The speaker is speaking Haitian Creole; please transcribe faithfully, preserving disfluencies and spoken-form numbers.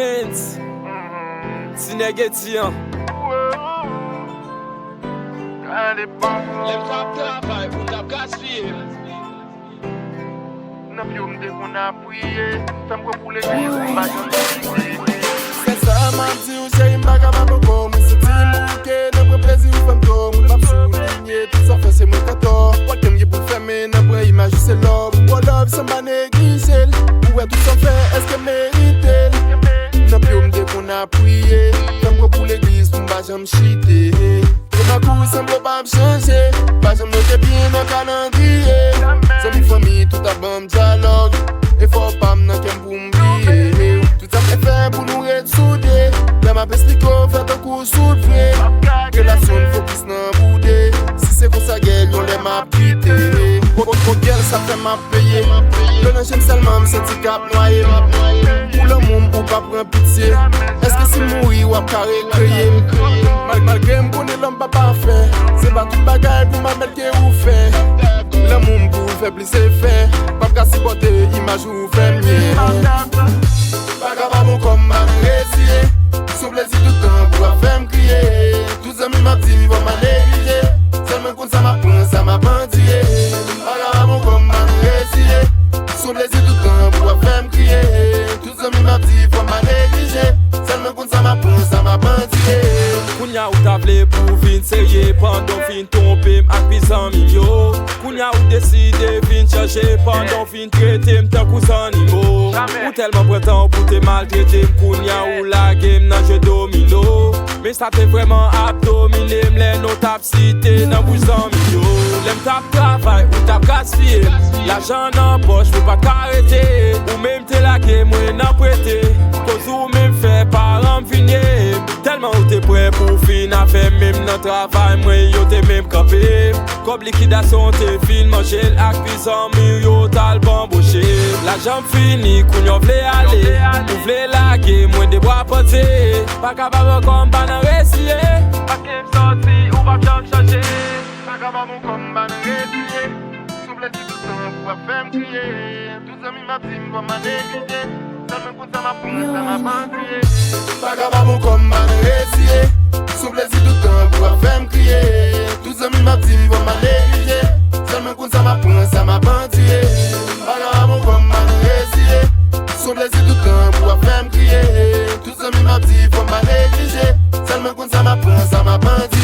Ti nèg eti an. Lè m t ap travay pou m t ap gaspiye. Nan pye w m te konn ap priye. Fè m pran pou legliz, m pa janm kite. Se sa m ap di w, cheri, m pa kapab ankò. Mwen santi m bouke, nan pran plezi ou fè m tò. Mwen p ap soulinye tout sa w fè, se mwen k antò. Pòt ke m gen pou l fèmen, nan pran imaj ou se lò. M ba w love san m pa neglije l. Ou wè tout sa w fè, èske m merite l? Nan pye w m te konn ap priye. Fè m pran pou legliz pou m pa janm chite. Tout nan kou sanble w p ap chanje. Pa janm note byen nan kalandriye. Zanmi, fanmi, tout ap ban m dyalòg. Efò pa m nan kè m pou m bliye. Tout sa m te fè pou nou ret soude. Lè m ap esplike w, fè tankou sou l vre. Relasyon n fokis nan boude. Si se konsa, gèl, yon lè m ap kite. Ko, ko, ko, gèl, sa fè m ap peye. Dlo nan je m sèlman, m santi k ap nwaye m. Pou lanmou m, ou pa pran pitye. Èske si m mouri, w ap ka rekreye m? Mal, malgre m konnen lòm pa pafè, se pa tout bagay pou m admèt ke ou fè. Lanmou m pou ou fè plis efè. P ap ka sipòte imaj ou fè m ye. Pa kapab ankò, m pa nan reziye. Sou plezi tout tan pou w ap fè m kriye. Tout zanmi m ap di m fò m pa neglije. Sèl mwen konn sa m ap pran, sa m ap andire. M pa kapab ankò, m pa nan reziye. Sou plezi tout tan pou w ap fè m kriye. Tout zanmi m ap di fò m pa neglije. Sèl mwen konn sa m ap pran, sa m ap andire. Kounya ou ta vle pou w vin serye pandan w fin twonpe m ak pi zanmi m yo. Kounya ou deside vin chanje pandan w fin trete m tankou zannimo. Ou tèlman pran tan w pou te maltrete m, kounya ou lage m nan jwe domino. Men sa te vrèman ap domine m lè non t ap site nan bouch zanmi yo. Lè m t ap travay, ou t ap gaspiye m. Lajan nan pòch, ou pa t ka rete. Ou menm te lage mwen nan prete. Koz ou menm fè paran m vin ye m. Tèlman ou te prè pou w fin avè m, menm nan travay mwen yo te menm kanpe m. Kòb likidasyon te fin manje l ak pi zanmi w yo t al banboche. Lajan m fini, kounya w vle ale. Ou vle lage mwen de bwa panse. Pa kapab ankò, m pa nan reziye. Paske m santi ou p ap janm chanje. Pa kapab ankò, m pa nan reziye. Souple si tout tan pou w ap fè m kriye. Tout zanmi m ap di m fò m pa neglije. Sèl mwen konn sa m ap pran, sa m ap andire. Pa kapab ankò, m pa nan reziye. Souple si tout tan pou w ap fè m kriye. Tout zanmi m ap di m fò m pa neglije. Sèl mwen konn sa m ap pran, sa m ap andire. Pa kapab ankò, m pa nan reziye. Souple si tout tan pou w ap fè m kriye. Tout zanmi m ap di fò m pa neglije. Sèl mwen konn sa m ap pran, sa m ap andire.